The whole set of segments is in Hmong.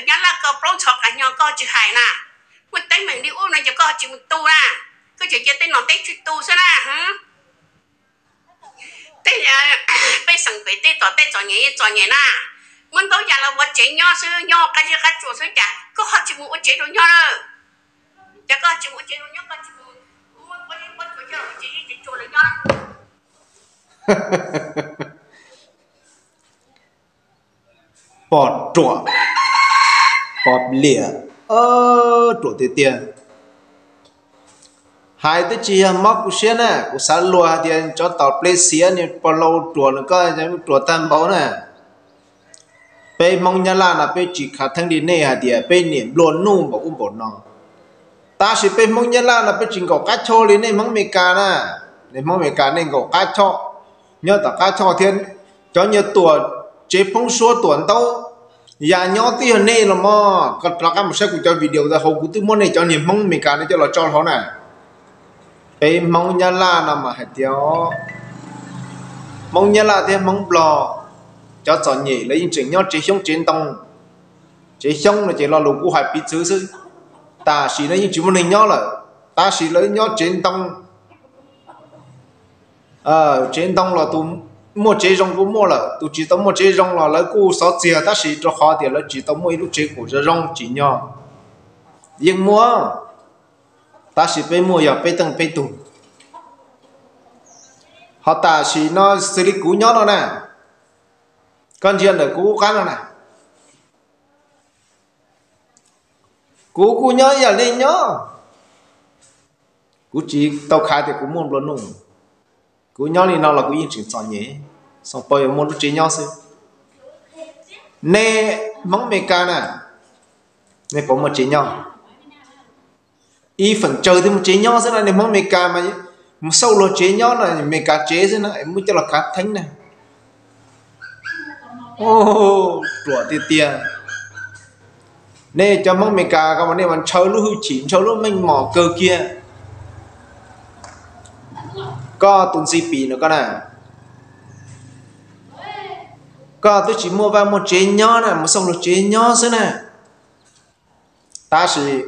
Nyab Laj koj plaub ntxhov qas nyo koj tsis hais na, muaj teeb meem li ub no ces koj tsis mus tu na, koj tseem cia tej nom teb tsis tu xwb na. Tej, pej xeem pem tej tom tej txom nyem txom nyem na, muab ntaub yas los ua tsev nyob xwb, nyob qab zeb qab tsuas xwb, cas koj ho tsis mus ua tsev rau nyob lawm? Cas koj tsis mus ua tsev rau nyob, koj tsis mus ua tsev tsev tsuas lawv nyob? Pom ruam, pom liam, ruam tiag tiag. Hais twb tsis yog mob kuv siab na, kuv xav luag hais tias cov tom pleb xiav ni pog laus ruam no, koj ruam tag npaum na. Peb Hmoob Nyab Laj no peb tsis khav theeb li nej hais tias peb niam nplua nuj npaum ub npaum no. Tab sis peb Hmoob Nyab Laj no peb tsis nkaum qab choj li nej Hmoob Amelikas na. Nej Hmoob Amelikas nej nkaum qab choj, nyob tom qab choj thiab. Cov nyias tuam tsev poob suab tuam ntaub yas nyob twb yog nej los mog. Koj rov qab mus saib kuv cov video ntawd hauv, kuv twb muab nej cov niag Hmoob Amelikas no coj los tso hauv na. Peb Hmoob Nyab Laj no mas hais tias Hmoob Nyab Laj thiab Hmoob Nplog, cov txom nyem lawv yeej tseem nyob tsev xyoob tsev ntoo. Tsev xyoob no ces lo lus kuj hais piv txwv xwb. Tam sim no yeej tsis muaj neeg nyob lawm, tab sis lawv nyob tsev ntoo. Tsev ntoo los tus muaj tsev zoo kuj muaj lawm, tus tsis tau muaj tsev zoo los lawv kuj xov txiag, tab sis rau qhov tias lawv tsis tau muaj ib lub tsev kuj zoo zoo tsim nyog. Yeej muaj, tab sis peb muaj yog peb teej peb tug. Ho tam sim no xws li kuv nyob no na, koj ntsia ntawm kuv qab no na, kuv kuj nyob ib yam li nyob. Kuv tsis tau khav tias kuv muaj nplua nuj, kuv nyob li no los kuv yeej tseem txom nyem, xoo pau yuav muaj lub tsev nyob xwb. Nej Hmoob Amelikas na, nej puas muaj tsev nyob? Ib feem tsawg twb muaj tsev nyob xwb na, nej Hmoob Amelikas mas mus xauj luag tsev nyob no, Amelikas tsev xwb na, muab coj los khav theeb na. Ruam tiag tiag. Nej cov Hmoob Amelikas ko mas nej mas ntshaw lub hwj chim, ntshaw lub meej mom kawg kiag. Koj tus Ntxi Pim no koj na, koj twb tsis muaj vaj muaj tsev nyob na, mus xauj luag tsev nyob xwb na. Tab sis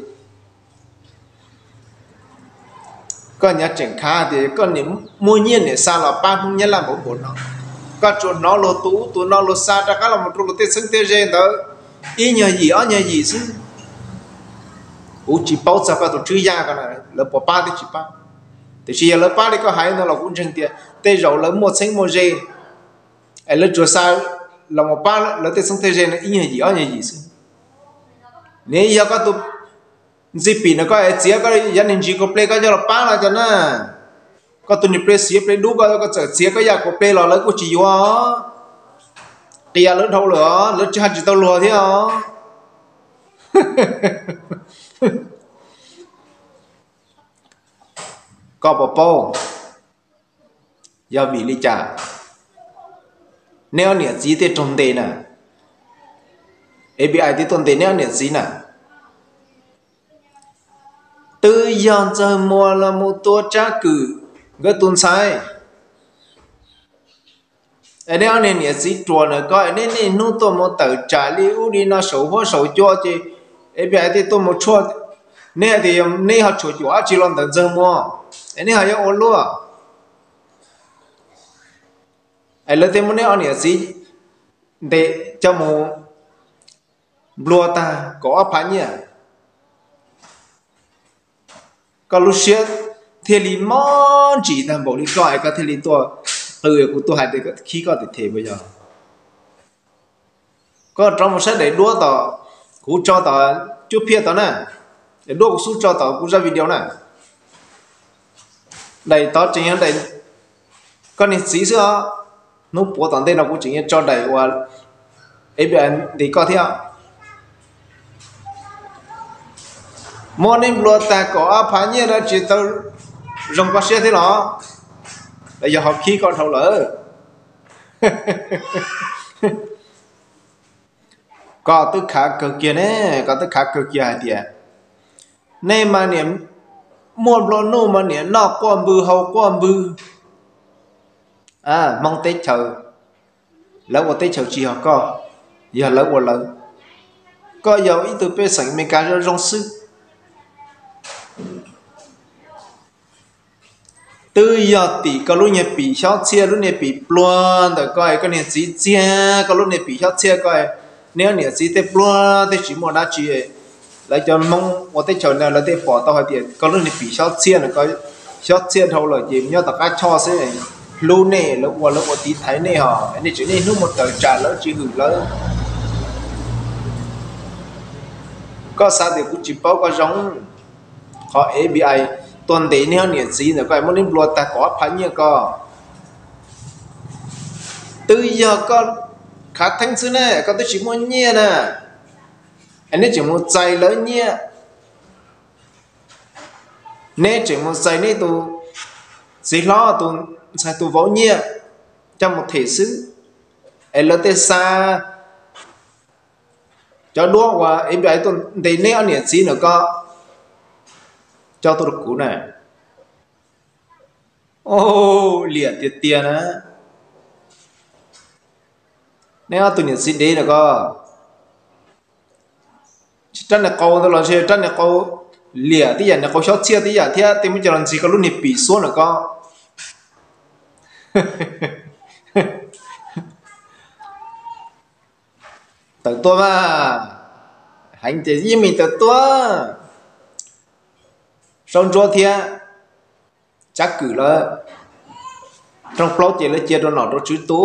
koj nyob tseem khav tias koj niam muaj nyiaj niam xa los pab Hmoob Nyab Laj npaum npaum no. Koj tsuas hnov luag tus ub tus no luag xa rov qab los mus rau luag tej txheeb tej ze ntawd ib nyuag yim ob nyuag yim xwb. Kuv tsis paub txog koj tus Tswv Yaj ko na, lawv puas pab twb tsis pab. Tiam sis yog lawv pab li koj hais ntawd los kuv ntseeg tias tej zaum lawv muaj txheeb muaj ze, es lawv tsuas xa los mus pab lawv tej txheeb tej ze no ib nyuag yim ob nyuag yim xwb. Nws yog koj tus Ntxi Pim no koj es txiav koj yaj niag ntsis kaus ple koj coj los pab no cas na. Koj tus niag ple xiav ple dub koj, koj txawm txiav koj yaj kaus ple los lawv kuj tsis yuav. Qias lawv dhau lawm os, lawv tsis haj tsis tau luag thiab os. Koj puas paub yog vim li cas neb ob niam txiv thiaj raug ntes na? F B I thiaj tuaj ntes neb ob niam txiv na. Twb yog Ntxawg Muas los mus tua Tsab Kwm nkawd tus ntxhais, es neb ob niag niam txiv ruam ntawm ko es neb niaj hnub tuaj mus tawm tsam li ub li no saum huab saum cua ces F B I thiaj tuaj mus tshuaj. Neb hais tias neb ho tshuam cuam dab tsi los ntawm Ntxawg Muas, es neb ho yuav ua luaj. Es lawv thiaj muab neb ob niam txiv ntes coj mus nplua tag kaum ob phav nyiaj. Koj lub siab thiaj li mob ntsim tag npaum li koj es koj thiaj li tuaj qw kuv tuaj hais tias khib koj tim them puas yog? Koj rov mus saib daim duab tom kuv tso tom cuab phiaj tod na, daim duab kuv xub tso tom kuv zaj video na. Daim tod tseem yog daim koj niag txiv xwb os. Hnub puav tom ntej no kuv tseem yuav tso daim uas F B I ntes koj thiab. Muab neb nplua tag kaum ob phav nyiaj no tsis tau zoo koj siab thiab los? Los yog ho khib koj dhau lawm? Koj twb khav kawg kiag ne, koj twb khav kawg kiag hais tias nej mas niam muaj nplua nuj mas niam noj quaj npwg haus quaj npwg. Hmoob teb chaws, lawv ua teb chaws tsis yog koj, yog lawv ua lawv. Koj yog ib tug pej xeem Amelikas zoo zoo xwb. Twb yog tim koj lub niag pim xyob txhiaj lub niag pim pluag ntawm koj, koj niag txiv txiag koj lub niag pim xyob txhiaj koj, neb niam txiv tej pluag tej tsis muaj dab tsi. Lawv cov Hmoob ua teb chaws ntawd lawv tej pom tau hais tias koj lub niag pim xyob txhiaj no, koj xyob txhiaj dhau lawm ces nyob tom qab choj xwb, hlub nej, lawv ua lawv ua tiv thaiv nej hos nej tseem niaj hnub mus tawm tsam lawv tsis hwm lawv. Koj xav tias kuv tsis paub koj zoo, qhov F B I tuaj ntes neb niam txiv ntawm koj muab neb nplua tag kaum ob phav nyiaj koj. Twb yog koj khav theeb xwb ne, koj twb tsis muaj nyiaj na, es neb tseem mus txais lawv nyiaj. Neb tseem mus txais neb tus txiv hlob tus ntxhais tus vauv nyiaj coj mus them xwb, es lawv tej xa cov duab uas F B I tuaj ntes neb ob niam txiv ntawm koj coj tuaj rau kuv na. Liam tiag tiag na. Neb ob tug niam txiv dev ntawm koj, tsis rab niag qau ntawd los ntshe rab niag qau liam tib yam, niag qau xyob txhiaj tib yam thiab, tej muab coj los ntxig koj lub niag pim xuab ntawm koj. Tawm tuaj mas, heev ces yeej meem tawm tuaj. Saub ntsuab thiab Tsab Kwm lawv rooj plaub ces lawv cia rau nom rau tswv tu.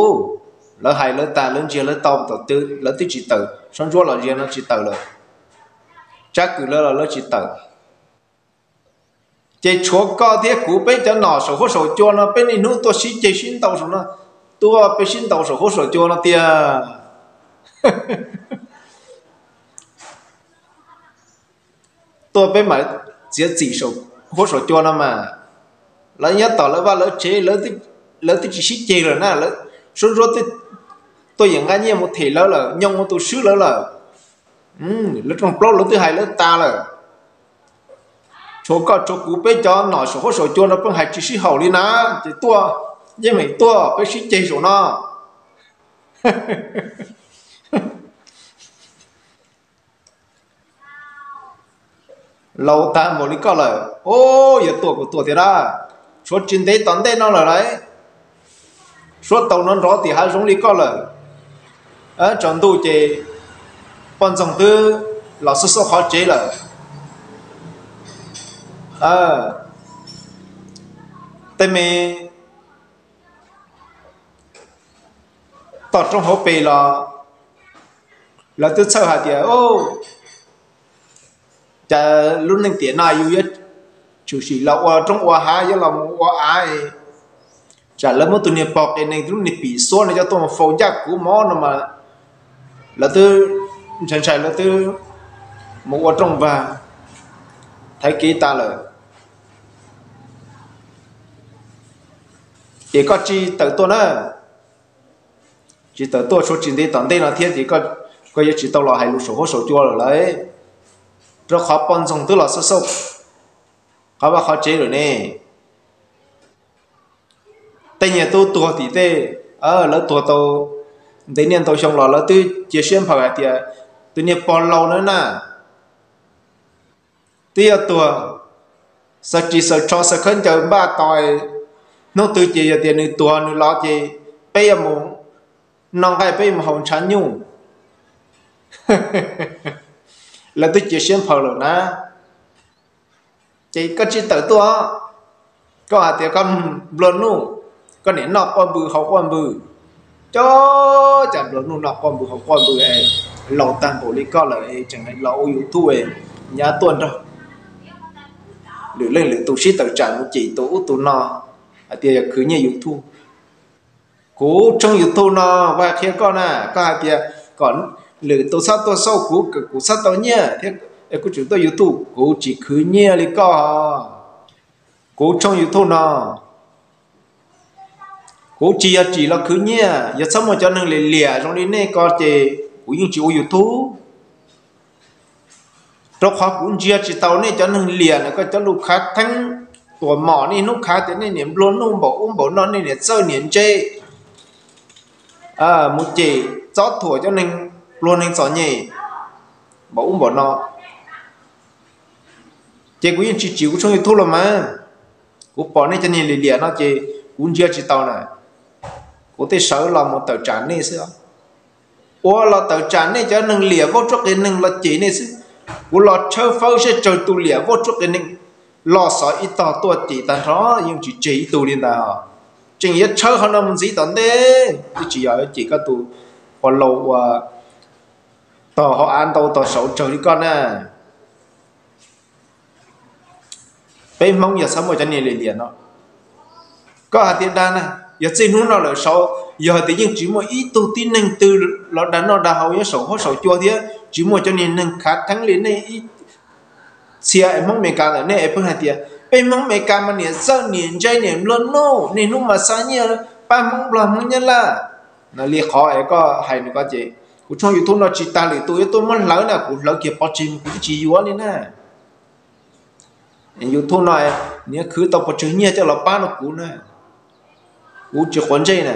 Lawv hais lawv tas lawv ntsiag lawv tau tom twg lawv twb tsis tawm, Saub ntsuab los ziag no tsis tawm lawm. Tsab Kwm lawv los lawv tsis tawm. Ces tshuav koj thiab kuv peb cov nom saum huab saum cua no peb niaj hnub tuaj sib ceg sib ntaus saum no, tuaj peb sib ntaus saum huab saum cua no tiag. Tuaj peb mam txiav txim saum huab saum cua no mas. Lawv nyob tom lawv vaj lawv tsev, lawv twb tsis sib ceg lawm na. Saub ntsuab tuaj yeem nqa nyiaj mus them lawv lawm, nyob ua tus swb lawv lawm. Lawv rooj plaub lawv twb hais lawv tas lawm. Tshuav koj tshuav kuv peb cov nom saum huab saum cua no pheej hais tsis sib haum li na, ces tuaj, yeej meem tuaj peb sib ceg saum no. Laus tag npaum li koj lawm, o, yuav tuaj kuv tuaj tiag na. Tshuav tsis ntev tom ntej no lawm lauj. Suab tau nrov nrov tim hav zoov li koj lawm. Tsaus ntuj ces poj ntxoog twb los xauj xauj qhov tsev lawm. Tej me toj roob hauv pes los lawv twb txhawj hais tias, cas lub neej tiam no yus yuav tshwm sim los ua roob ua hav, yuav los mus ua av, tsam lawv muab tus niag pog qias neeg lub niag pim xuab no coj tuaj mus faus ncaj kuv mov no mas. Lawv twb ntshai ntshai lawv twb mus ua rooj vag thaiv kev tas lawm. Ces koj tsis tawm tuaj na, tsis tawm tuaj, tshuav tsis ntev tom ntej no thiab ces koj yuav tsis tau los hais lus saum huab saum cua lawm lauj, rau qhov poj ntxoog twb los xauj xauj qhov vaj qhov tsev lawm ne. Tej niag tub tuag tim tej, lawv tuag tau ntev niaj ntau xyoo los lawv twb cia siab nphaws hais tias tus niag pog laus na na twb yuav tuag, xaws ris xaws tsho xaws khaub ncaws npaj tos, hnub twg ces yog tias nws tuag nws los ces peb yuav mus noj nqaij peb yuav mus haus ntshav nyuj. Lawv twb cia siab nphaws lawm na. Ces koj tsis tawm tuaj, koj hais tias koj nplua nuj, koj niam noj quaj npws haus quaj npws. Cov cas nplua nuj noj quaj npws haus quaj npws es laus tag npaum li koj lawm es tseem los ua YouTube, nyab tuaj nrog lwm leej lwm tus sib tawm tsam mus cem tus ub tus no hais tias yog khwv nyiaj YouTube. Kuv tshooj YouTube no kuv hais qhia koj na, koj hais tias kom lwm tus txhob tuaj xauj kuv, kuv txhob tau nyiaj thiab es kuv tseem tuaj YouTube, kuv tsis khwv nyiaj li koj. Kuv tshooj YouTube no kuv tsis yog tsim los khwv nyiaj, yog txhob muaj cov neeg liam liam zoo li nej ko ces kuv yeej tsis ua YouTube. Rau qhov kuv ntsia tsis tau nej cov neeg liam na, koj cov lus khav theeb tuam mom, nej hnub khav tias nej niam nplua nuj npaum ub npaum no, nej niam txawj niam ntse mus cem txob thuam cov neeg pluag neeg txom nyem, npaum ub npaum no. Ces kuv yeej tsis tsim kuv tshooj YouTube los mas, kuv pom nej cov niag liam liam no ces kuv ntsia tsis tau na, kuv thiaj sawv los mus tawm tsam nej xwb. Ua los tawm tsam nej cov neeg liam vaub tsuab qias neeg los cem nej xwb. Kuv los tshawb fawb seb tsawg tus liam vaub tsuab qias neeg los xov ib tog tuaj cem tag nrho, yeej tsis tseg ib tug li ntawd. Tseem yuav tshawb qhov no mus ntxiv tom ntej, twb tsis yog cem koj tus pos laus uas tog hauv av ntau tog saud tsawg li koj na. Peb Hmoob yog txhob muaj cov niag liam liam no. Koj hais tias dag na, yog txij hnub no lawm saud, yog hais tias yeej tsis muaj ib tug tib neeg twg los dag noj dag haus nyob saum huab saum cua thiab tsis muaj cov niag neeg khav theeb li nej ib txhia es Hmoob Amelikas ntawm nej es pheej hais tias peb Hmoob Amelikas mas niam txawj niam ntse niam nplua nuj, niaj hnub mas xa nyiaj pab Hmoob Nplog Hmoob Nyab Laj. Li qhov es koj hais nws ko ces kuv tshooj YouTube no tsis tas lwm tus yuav tuaj muab hlawv na, kuv hlawv kiag pov tseg mus kuv twb tsis yuav li na. YouTube no nws khwv tau pes tsawg nyiaj coj los pab no kuv na, kuv tsis quav ntsej na,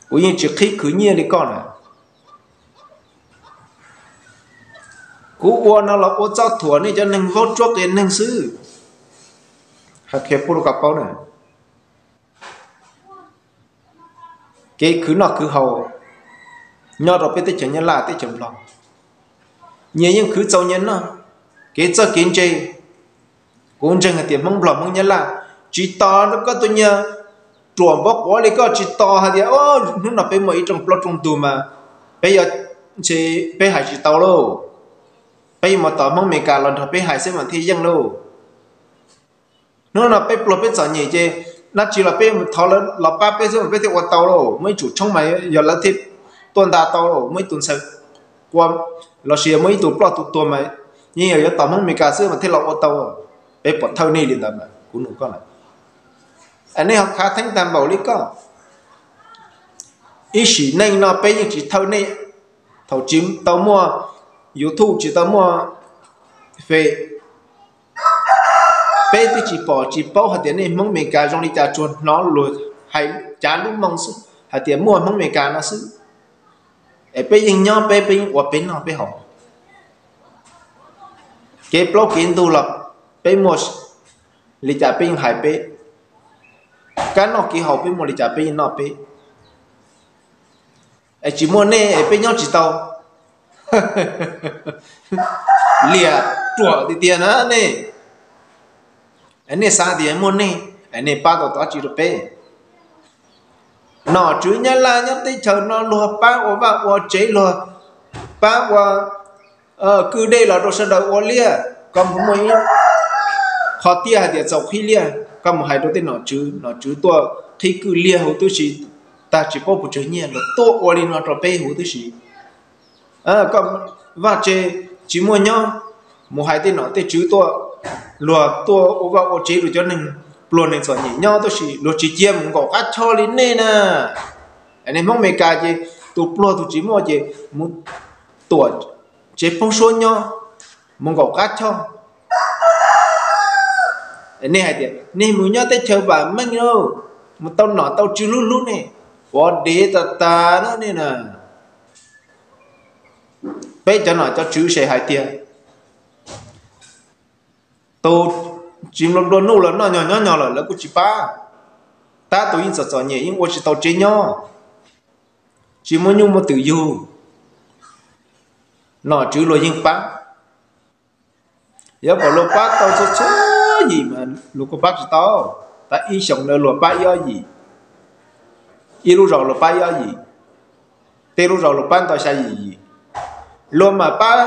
kuv yeej tsis qhib khwv nyiaj li koj na. Kuv ua no los ua txoj thuam nej cov neeg vaub tsuab qias neeg xwb. Hais qhia pub rau koj paub na, kev khwv noj khwv haus nyob rau peb teb chaws Nyab Laj teb chaws Nplog, nyias yeej khwv txaus nyias noj. Kev txawj kev ntse, kuv ntseeg hais tias Hmoob Nplog Hmoob Nyab Laj tsis tos koj tus nyias ruam npav quav li koj, tsis tos hais tias hnub no peb muaj ib rooj plaub rooj ntug mas peb yuav, ntshe peb hais tsis tau lauj. Peb yuav mus tos Hmoob Amelikas los nrog peb hais xwb mas thiaj yeej lauj. Hnub no peb pluag peb txom nyem ces dab tsi los peb mus thov lawv los pab peb xwb mas peb thiaj ua tau lauj. Muaj ib tsum tshoob mas yog lawv thiaj tuaj nta tau lauj. Muaj ib tug ntxhais qua los sis yog muaj ib tug ploj tus tuag mas yeej yog yuav tos Hmoob Amelikas xwb mas thiaj los ua tau. Peb pom thawj nej li ntawd mas kuv nug koj lawm, nej ho khav theeb tag npaum li koj. Ib sim neej no peb yeej tsis thawj nej. Thaum tsis tau muaj YouTube, tsis tau muaj Face, peb twb tsis pom tsis paub hais tias nej Hmoob Amelikas zoo li cas, tsuas hnov luag hais cav lub moo xwb hais tias muaj Hmoob Amelikas no xwb. Es peb yeej nyob peb, peb yeej ua peb noj peb haus. Kev plaub kev ntug los peb muaj li cas peb yeej hais peb, kab noj kev haus peb muaj li cas peb yeej noj peb. Es tsis muaj nej es peb nyob tsis tau. Liam ruam tiag tiag na nej. Nej xav tias muaj nej, nej pab tau dab tsi rau peb? Nom tswv Nyab Laj nyob teb chaws no luag pab ua vaj ua tsev, luag pab ua kwj dej los rau sawv daws ua liaj. Koj mus muaj ib qho tiaj hais tias txaus qhib liaj, koj mus hais rau tej nom tswv, nom tswv tuaj qhib kwj liaj huv tib si, tag tsis paub puas tsawg nyiaj los tuaj ua li no rau peb huv tib si. Koj vaj tse tsis muaj nyob, mus hais tej nom tej tswv tuaj, luag tuaj ua vaj ua tsev rau cov neeg pluag neeg txom nyem nyob tib si, luag tsis cia mus nkaum qab choj li nej na. Nej Hmoob Amelikas ces tus pluag tus tsis muaj ces mus tuam tsev poob suab nyob, mus nkaum qab choj. Nej hais tias nej mus nyob teb chaws vam meej lauj, mus tau nom tau tswv hlub hlub nej, quav dev tas tas na nej na. Peb cov nom cov tswv ces hais tias tus tsis nplua nplua nuj los noj nyog nyob nyog lawm lawv kuj tsis pab. Tab tus yeej txom txom nyem yeej ua tsis tau tsev nyob, tsis muaj nyuj muaj twm yug, nom tswv luag yeej pab. Yuav kom luag pab tau txhua txhua yim mas luag kuj pab tsis tau. Tab ib xyoos ntawd luag pab ib ob yim, ib lub zos luag pab ib ob yim, tej lub zos luag pab ntau xya yim yim. Luag mam pab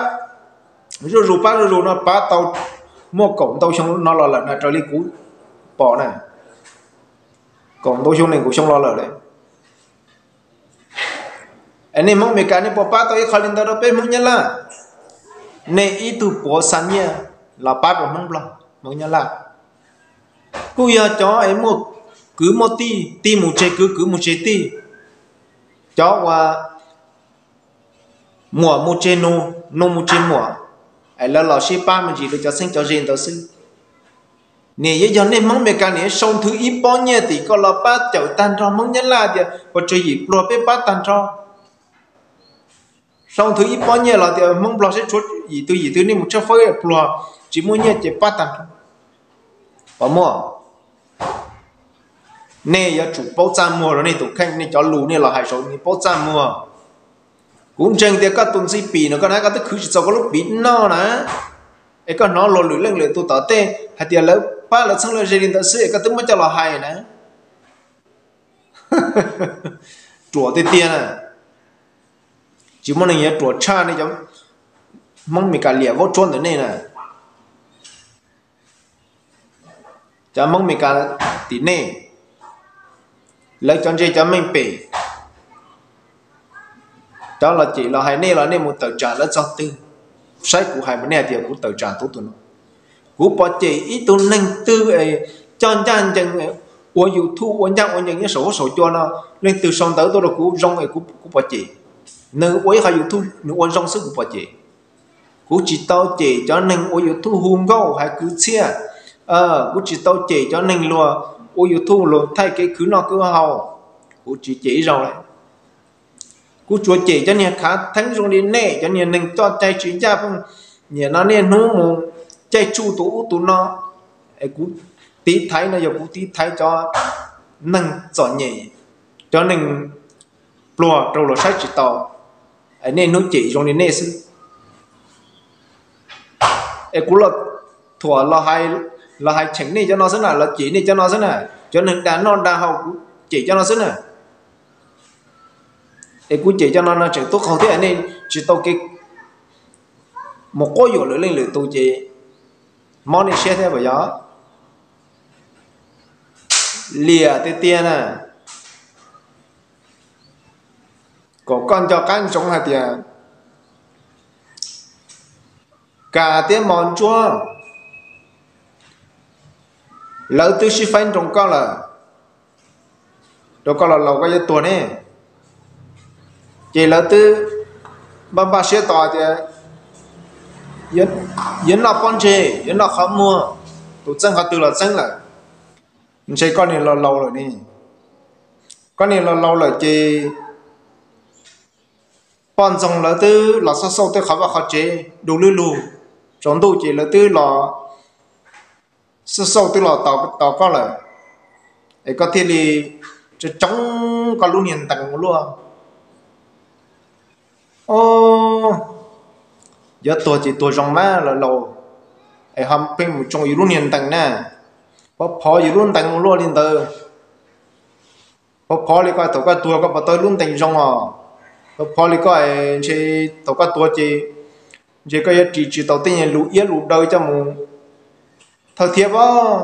zuj zus pab zuj zus no pab tau muaj kaum ntau xyoo no los lawm na, raws li kuv pom na, kaum ntau xyoo nees nkaum xyoo los lawm. Nej Hmoob Amelikas nej puas pab tau ib qho li ntawd rau peb Hmoob Nyab Laj? Nej ib tug puav xa nyiaj los pab rau Hmoob Nplog Hmoob Nyab Laj. Kuj yog cov es muaj kwv muaj tij, tij mus tseg kwv, kwv mus tseg tij, cov uas muam mus tseg nus, nus mus tseg muam, es lawv los sib pab me ntsis rau cov txheeb cov ze ntawd xwb. Nim yuav yog nej Hmoob Amelikas nim yuav sau nthwv ib pob nyiaj tim koj los pab cawm tag nrho Hmoob Nyab Laj tias puas tsawg yim pluag peb pab tag nrho. Xyoo twg ib pob nyiaj los tias Hmoob Nplog seb tshuav yim twg yim twg nej mus tshawb fawb pluag, tsis muaj nyiaj ces pab tag. Puas muaj? Nej yuav tsum paub txaj muag rau nej tus kheej, nej cov lus nej los hais saud nej paub txaj muag. Kuv ntseeg tias koj tus ntxib pim no koj na koj twb khwv tsis txaus koj lub pim noj na, es koj hnov luag lwm leej lwm tus tom tej hais tias lawv pab lawv txheeb lawv ze li ntawd xwb es koj twb muab coj los hais na. Ruam tiag tiag na. Tsis muaj neeg yuav ruam tshaj nej cov Hmoob Meskas liam vaub tsuab ntawm nej na. Cov Hmoob Meskas tim nej, lawv cov ntse cov meej pem, cov los cem los hais nej los nej mus tawm tsam lawv txog twg? Saib kuv hais mus nej hais tias kuv tawm tsam tus tus no. Kuv pom cem ib tug neeg twg es coj ncaj ncees ua YouTube ua ncaj ua ncees nyob saum huab saum cua no, leej twg sau ntawv tuaj rau kuv zoo es kuv pom cem. Nws ua ib qho YouTube nws ua zoo xwb kuv pom cem. Kuv tsis tau cem cov neeg ua YouTube hu nkauj hais kwv txhiaj. Kuv tsis tau cem cov neeg luag ua YouTube luag thaij kev khwv noj khwv haus. Kuv tsis cem ib zaug li. Kuv tsuas cem cov niag khav theeb zoo li nej, cov niag neeg coj cai tsis ncaj pheej nyiam no niaj hnub mus caij tsuj tus ub tus no. Es kuv tiv thaiv no yog kuv tiv thaiv cov neeg txom nyem, cov neeg pluag rau luag saib tsis taus, niaj hnub cem zoo li nej xwb. Es kuv los thuam los hais cheem nej cov no xwb na, los cem nej cov no xwb na. Cov neeg dag noj dag haus kuv cem cov no xwb na. Es kuv cem cov no no tseem tub qaug thiab nej tsis tau kev mus quab yuam lwm leej lwm tus ces mob nej siab thiab puas yog? Liam tiag tiag na. Kom koj nco qab ntsoov hais tias Kas thiab Mos Ntsuab, lawv twb sib faib nroos koj lawm, rau koj los laus koj yuav tuag ne. Ces lawv twb npaj npaj siab tos tias yuav noj pob ntseg yuav noj qhov muag, tus txeeb qhov twg los txeeb lawm. Ntshe koj niag los laus lawm ne. Koj niag los laus lawm ces poj ntxoog lawv twb los xauj xauj tej qhov vaj qhov tsev du lub lug, tsaus ntuj ces lawv twb los xauj xauj twb los tos koj lawm, es koj thiaj li tso tsoo koj lub niag ntees ua luaj. Yuav tuag ces tuag zoo mas los laus, es ho pheej mus tsoo yus lub niag ntees na. Phov phov yus lub ntees ua luaj li ntawd. Phov phov li koj thaum koj tuag koj puas tau lub ntees zoo os? Phov phov li koj ntshe thaum koj tuag ces ntshe koj yuav ris tsis tau tej nyuag lus iab lus daw coj mus thawj thiab pob.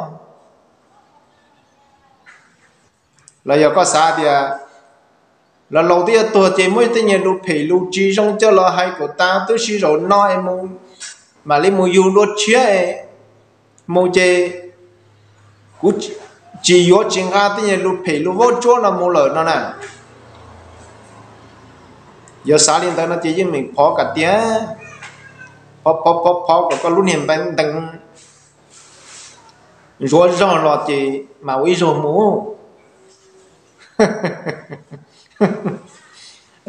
Los yog koj xav tias los laus twb yuav tuag ces muab tej nyuag lus phem lus tsis zoo coj los hais kom tas twb sij zaum no es mus, mam li mus yug dua tshiab es mus ces kuv tsis yuav tsis nqa tej nyuag lus phem lus vaub tsuab no mus lawm no na. Yog xav li ntawd no ces yeej meem phov kom tiav, phov phov phov phov kom koj lub niag ntees ntsuav zog los ces mam ua ib zaug mus.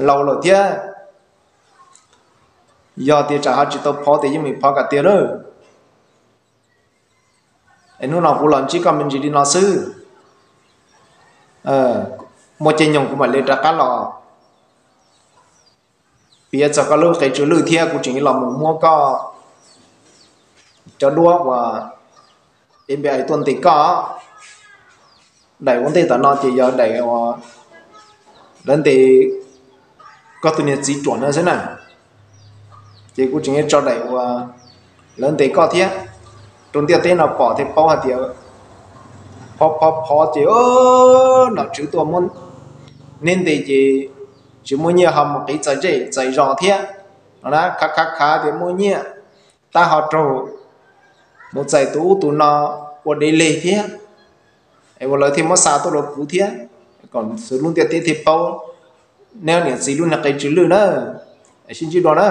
Laus lawm thiab, yog tias tsam ho tsis tau phov tias yeej meem phov kom tiav lawm. Es hnub no kuv los ntsib koj me ntsis li no xwb, muaj caij nyoog kuv mam li rov qab los piav txog koj lub qe tsw lwj thiab kuv tseem los mus muab koj cov duab uas npe tuaj ntes koj. Daim ua ntej tom no ces yog daim uas lawv ntes koj tus niag txiv ruam no xwb na. Ces kuv tseem yuav tso daim uas lawv ntes koj thiab, rau ntiaj teb no pom thiaj paub hais tias phov phov phov ces nom tswv tuaj muab neb ntes ces tsis muaj nyiaj ho mus qiv txais zej txais zos thiab no na, khav khav khav tias muaj nyiaj tab ho raug mus txais tus ub tus no ua dev leg thiab, es uas lawv thiaj muab xa tuaj rau kuv thiab, kom xwb lub ntiaj teb thiaj paub neb niam txiv lub niag qe tsw lwj na. Sib ntsib dua na.